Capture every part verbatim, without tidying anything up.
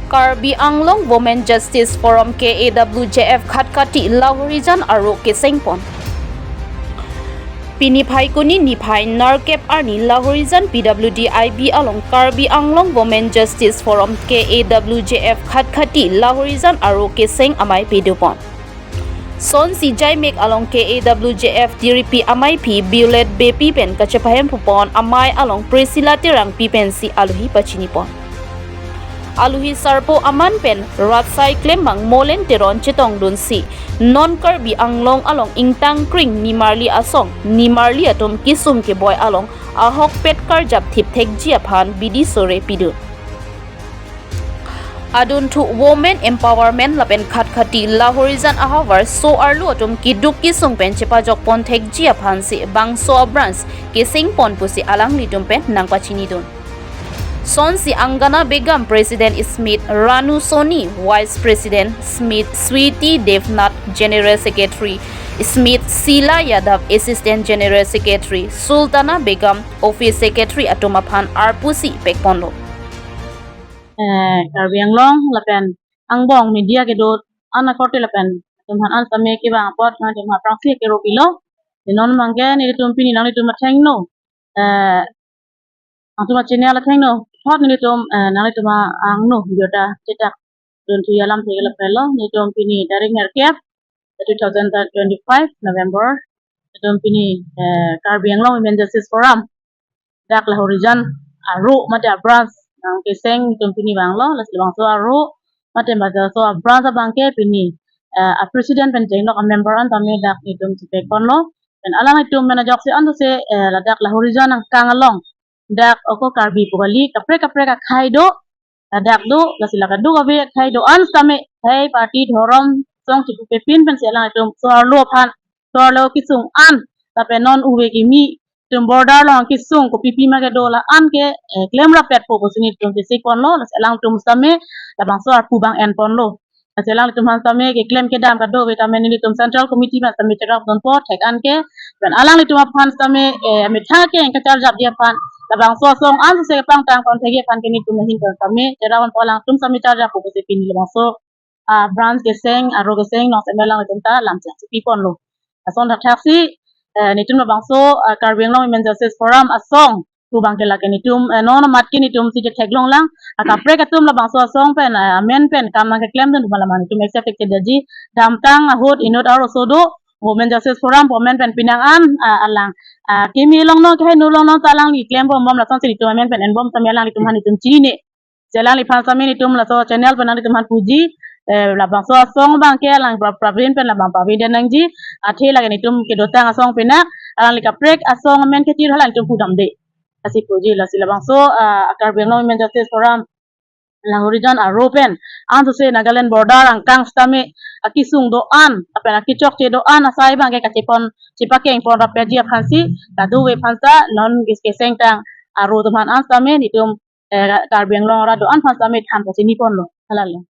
Karbi Anglong Women Justice Forum, K A W J F, Khatkhati Lahorijan aro kesengpon. Pini Phaikuni niphai nerkep arni Lahorijan P W D I B along Karbi Anglong Women Justice Forum, K A W J F, Khatkhati Lahorijan aro keseng amei pedopon. Sonsi jaimek along K A W J F tiripi ameiphi Violet Beypi pen kachepahempupon, amei along Priscilla Terangpi pensi alohi pachinipon. Alohi sarpo aman pen rat asai klembang Molen Teron chetongdunsi non Karbi Anglong along ingtangkring nimarli asong, nimarli atum kisung keboi along ahokpet karjap thipthekji aphan bidi sore pidun. Adunthu Women Empowerment lapen Khatkhati Lahorijan ahavar so-arlo atum keduk kesung pen chepajokpon thekji aphansi bangso a-branch kesengpon pusi alanglitum pen nangpachinidun. Sonsi Angana Begum President Smith, Ranu Soni Vice President Smith, Sweety Devnath General Secretary Smith, Sila Yadav Assistant General Secretary, Sultana Begum Office Secretary atum aphan arpusi pekponlo. Eh, Karbi Anglong lapen angbong media kedo an akorte lapen atum aphan an sitame kevang apot nangtum aphan aphrangsi kero pilo. Di non abangke nelitum pini nanglitum athengno, eh, nangtum a-channel athengno thot nelitum, eh, nanglitum angno jota chetak dunthu alam thek lapelo. Nelitum pini tarik nerkep, two thousand twenty-five November, nelitum pini, eh, Karbi Anglong Women Justice Forum dak Lahorijan aro mate a-branch nangkeseng nelitum pini vanglo. Lasi labangso aro mate labangso a-branch abangke pini, eh, a-president pen chenglok, a-member an tame dak nelitum chepekponlo. Pen alanglitum pen ajoksi an tose, eh, ladak Lahorijan angkang along dak ako Karbi pu kali, kaprek kaprek akhei do, ladak do, lasi la kadokave akhei do-an sitame, akhei, party, dhorom, song chipupepin pensi alanglitum so-arlo aphan, so-arlo kesung an, lapen non ove kimi atum border along kesung kopipi ma kedo la-an ke, eh, klem rapetpo pusi nelitum chesikponlo, lasi alangtum sitame labangso arpu abang enponlo. Lasi alanglitum aphan sitame keklem kedam kadokave tame nelitum Central Committee aphan sitame cherapdunpo thek an ke. Pen alanglitum aphan sitame, eh, methang ke kacharjapji aphan, labangso asong an sese pangtangpon thekji aphan ke nelitum ahin pen sitame cherapdunpo, alangtum sitame charjappo pusi pini labangso, ah, branch keseng, aro keseng, nong semelang alanglitum ta lam chang si piponlo. Lason thakthaksi, eh, nelitum labangso, ah, Karbi Anglong Women Justice Forum asong pu abangke lake nelitum, eh, non amat ke nelitum si chetheklonglang, akaprek atum labangso asong pen, eh, amen pen kam nangkeklemdun atum alam nelitum accept thekthe detji. Damtang ahut inut arloso do, Women Justice Forum pu amen pen penang an, ah, alang, ah, kimi longno, kehingno longno ta alangli klembom bom, lasonsi nelitum amen pen enbom sitame alanglitum aphan nelitum chinine. Lasi alangliphan sitame nelitum laso channel pen nanglitum aphan puji, eh, labangso asong abangke alang pra-, pravin pen labang pravin den nangji, athe lake nelitum kedotang asong pen alangli kaprek asong amen kechir alangtum pudamde. Lasi puji, lasi labangso, ah, Karbi Anglong Women Justice Forum Lahorijan aro pen an tose Nagaland border angkang sitame akesung do-an, lapen akechokche do-an asai abangke kachepon, chepakengpon rapetji aphansi, kadokave aphan ta non kes-, kesengtang aro atum aphan an sitame nelitum, eh, Karbi Anglong arat do-an aphan sitame than pachiniponlo, halalo.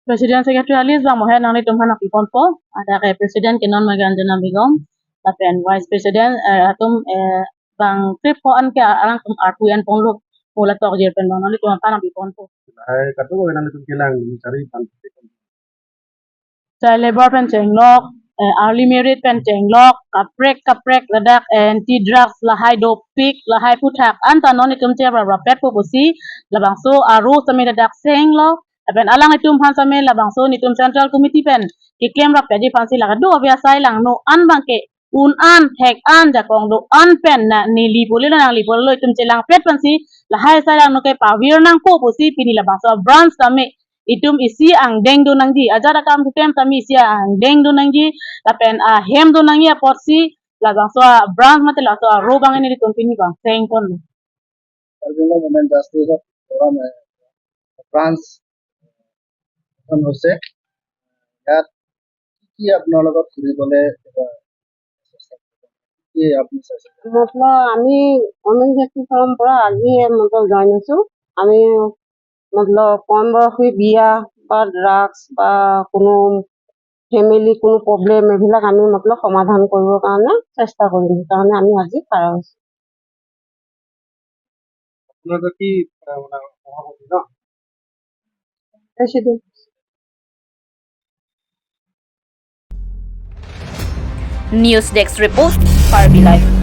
President Secretary a-list abang mohe nanglitum aphan nangpiponpo, ladak, eh, President ke non Meganjana Begum, lapen Vice President, eh, atum, eh, bang trip ho an ke alangtum arpu enponlo, pu la tokjir pen abang nanglitum aphan nangpiponpo. Hai, kadokave nanglitum kelang, mencari pan. Child labour pen chenglok, eh, early married pen chenglok, kaprek kaprek ladak, eh, anti drugs lahai dopik, lahai aphuthak an ta non nelitum cherap rapetpo pusi, labangso aro sitame ladak senglo, lapen alanglitum aphan sitame labangso nelitum Central Committee pen keklem rapetji aphansi la kadokave asai langno an abangke un an, thek an, jakong do-an pen na neli pule lo nangli pule lo itum chelangpet pensi lahai asai langno ke pavir nangpo pusi pini labangso branch sitame itum isi angdeng do nangji, ajat akam keklem sitame isi angdeng do nangji, lapen ahem do nangji apotsi labangso branch mate laso aro abang nelitum pini abang sengpon. Karbi Anglong Women Justice Forum, eh, branch এখন হৈছে। ইয়াত কি কি আপোনাৰ লগত ঘূৰিবলৈ, কিবা কি আপুনি চাইছে? মতলব আমি অমেন জাষ্টিচ ফৰাম পৰা আজি মতলব জইন হৈছো। আমি মতলব কম বয়সী বিয়া বা ড্ৰাগছ বা কোনো ফেমিলি কোনো প্ৰব্লেম এইবিলাক আমি মতলব সমাধান কৰিবৰ কাৰণে চেষ্টা কৰিম, সেইকাৰণে আমি আজি খাৰা হৈছো। আপোনালোকে কি, আহ, মানে সভাপতি ন? President. News Desk Report, Karbi Live.